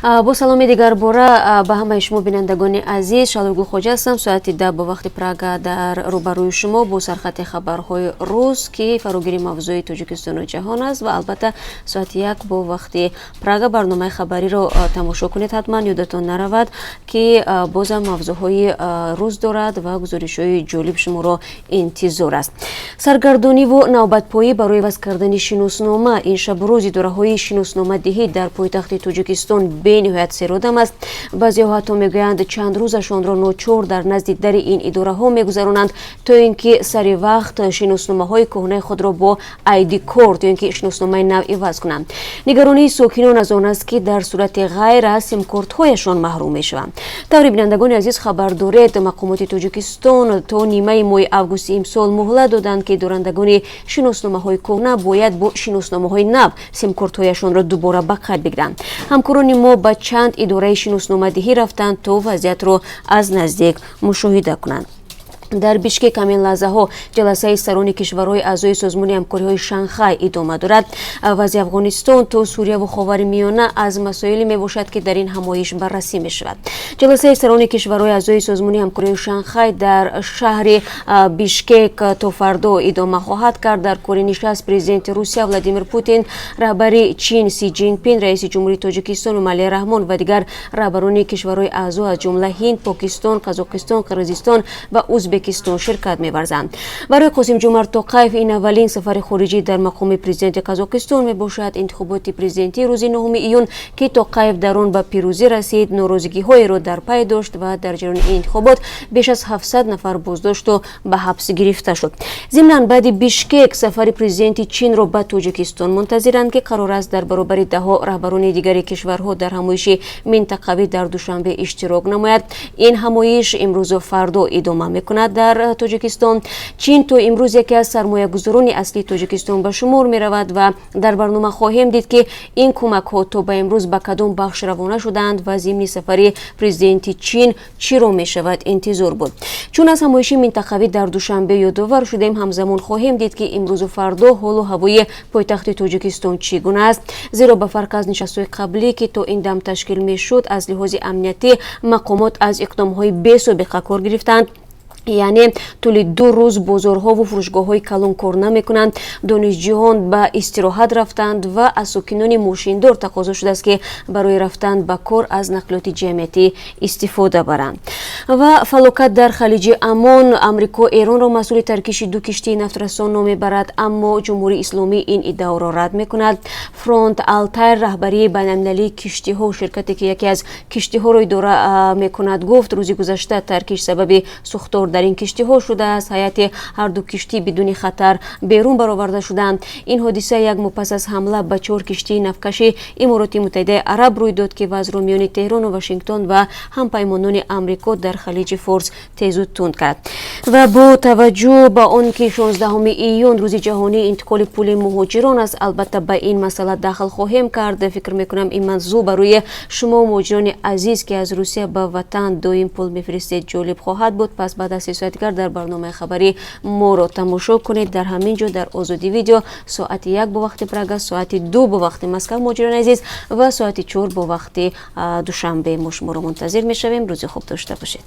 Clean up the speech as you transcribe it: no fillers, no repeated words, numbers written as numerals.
Бо саломи дигарбора ба ҳамаи шумо, бинандагони азиз. Шалугул Хоҷа ҳастам. Соати 10 бо вақти Прага дар рӯбарӯи шумо бо сархати хабарҳои рӯз, ки фарогири мавзӯи Тоҷикистону ҷаҳон аст. Ва албатта, соати 1 бо вақти Прага барномаи хабариро тамошо кунед ҳатман, ёдатон наравад, ки бозам мавзӯъҳои рӯз дорад ва гузоришҳои ҷолиб шуморо интизор аст. Саргардониву навбатпоӣ барои иваз кардани шиноснома. Ин шабу рӯз идораҳои шиносномадиҳӣ дар пойтахти Тоҷикистон бениҳоят серодам аст. Баъзеҳо ҳатто мегӯянд, чанд рӯзашонро ночор дар назди дари ин идораҳо мегузаронанд, то ин ки сари вақт шиносномаҳои кӯҳнаи худро бо айди корт ё ин ки шиносномаи нав иваз кунанд. Нигаронии сокинон аз он аст, ки дар сурати ғайр аз симкортҳояшон маҳрум мешаванд. Тавре бинандагони азиз хабар доред, мақомоти Тоҷикистон то нимаи моҳи августи имсол муҳлат доданд, ки дорандагони шиносномаҳои кӯҳна бояд бо шиносномаҳои нав симкортҳояшонро дубора ба қайд бигиранд. Ҳамкорони мо ба чанд идораи шиносномадиҳӣ рафтанд, то вазъиятро аз наздик мушоҳида кунанд. Дар Бишкек ҳамин лаҳзаҳо ҷаласаи сарони кишварҳои аъзои Созмони ҳамкориҳои Шанхай идома дорад. Вазъи Афғонистон то Сурияву Ховари Миёна аз масоиле мебошад, ки дар ин ҳамоиш баррасӣ мешавад. Ҷаласаи сарони кишварҳои аъзои Созмони ҳамкориҳои Шанхай дар шаҳри Бишкек то фардо идома хоҳад кард. Дар кори нишаст президенти Русия Владимир Путин, раҳбари Чин Си Ҷинпин, раиси ҷумҳурии Тоҷикистон Эмомалӣ Раҳмон ва дигар раҳбарони кишварҳои аъзо, аз ҷумла Ҳинд, Покистон, Қазоқистон, Қирғизистон ва Узбекистон ширкат меварзанд. Барои Қосимҷумарт Тоқаев ин аввалин сафари хориҷӣ дар мақоми президенти Қазоқистон мебошад. Интихоботи президентӣ рӯзи 9 июн, ки Тоқаев дар он ба пирӯзӣ расид, норозигиҳоеро дар пай дошт ва дар ҷараёни ин интихобот беш аз 700 нафар боздошту ба ҳабс гирифта шуд. Зимнан, баъди Бишкек сафари президенти Чинро ба Тоҷикистон мунтазиранд, ки қарор аст дар баробари даҳҳо раҳбарони дигари кишварҳо дар ҳамоиши минтақавӣ дар Душанбе иштирок намояд. Ин ҳамоиш имрӯзу фардо идома мекунад дар Тоҷикистон. Чин то имрӯз яке аз сармоягузорони аслии Тоҷикистон ба шумор меравад ва дар барнома хоҳем дид, ки ин кӯмакҳо то ба имрӯз ба кадом бахш равона шудаанд ва зимни сафари президенти Чин чиро мешавад интизор буд. Чун аз ҳамоиши минтақавӣ дар Душанбе ёдовар шудем, ҳамзамон хоҳем дид, ки имрӯзу фардо ҳолу ҳавои пойтахти Тоҷикистон чӣ гуна аст, зеро ба фарқ аз нишастҳои қаблӣ, ки то ин дам ташкил мешуд, аз лиҳози амниятӣ мақомот аз иқдомҳои бесобиқа кор гирифтанд. Яъне тӯли 2 рӯз бозорҳову фурӯшгоҳҳои калон кор намекунанд, донишҷӯён ба истироҳат рафтанд ва аз сокинони мошиндор тақозо шудааст, ки барои рафтан ба кор аз нақлиёти ҷамъиятӣ истифода баранд. Ва фалокат дар Халиҷи Амон. Амрико Эронро масъули таркиши ду киштии нафтрасон номебарад, аммо Ҷумҳурии Исломӣ ин иддаоро рад мекунад. Фронт Алтайр, раҳбарии байналмилалии киштиҳо, ширкате ки яке аз киштиҳоро идора мекунад, гуфт, рӯзи гузашта таркиш сабаби сӯхтор дар ин киштиҳо шудааст. Ҳайати ҳарду киштӣ бидуни хатар берун бароварда шуданд. Ин ҳодиса як моҳ пас аз ҳамла ба чор киштии нафткаши Имороти Муттаҳидаи Араб рӯй дод, ки вазъро миёни Теҳрону Вашингтон ва ҳампаймонони Амрико дар Халиҷи Форс тезу тунд кард. Ва бо таваҷҷӯҳ ба он ки 16 июн рӯзи ҷаҳонии интиқоли пули муҳоҷирон аст, албатта, ба ин масъала дахл хоҳем кард. Фикр мекунам, ин мавзӯъ барои шумо, муҳоҷирони азиз, ки аз Русия ба ватан доим пул мефиристед, ҷолиб хоҳад буд. Пас баъд аз 3 соат дигар дар барномаи хабарӣ моро тамошо кунед дар ҳамин ҷо, дар Озодӣ Видео, соати 1 бо вақти Прага, соати 2 бо вақти Москав, муҳоҷирони азиз, ва соати 4 бо вақти Душанбе. Мо шуморо мунтазир мешавем. Рӯзи хуб дошта бошед.